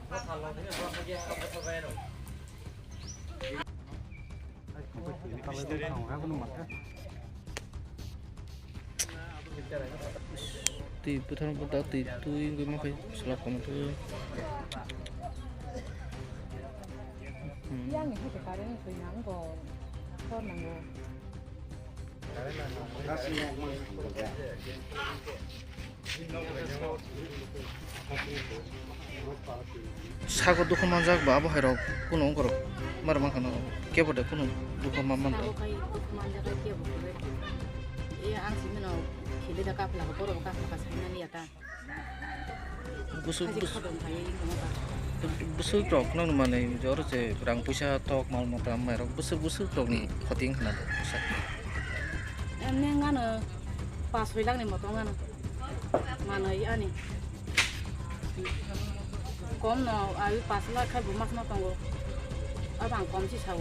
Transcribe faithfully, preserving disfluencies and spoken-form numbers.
Twi bwthang bwthang twi twi wngwi mankha, swlak kono twi. Hmm. Sago dukhu manjak ba abo hai rok kunu ongkhorok mar mankha no kebo de kunu dukhu ma manto. Sago kai dukhu manjak kai kebo kebo. E ang simi no khili da kapla ko borok kapla ka saina liya ta. Busuk busuk rok nang mani jor je rang puisa tok mal mata mai rok busuk busuk rok ni khoting khna do. Emne ngano pas soi lakni moto ngano. Manwi ani. Kom no, ai pas lakh khai bo mas ma tongo. Abang kom si sao.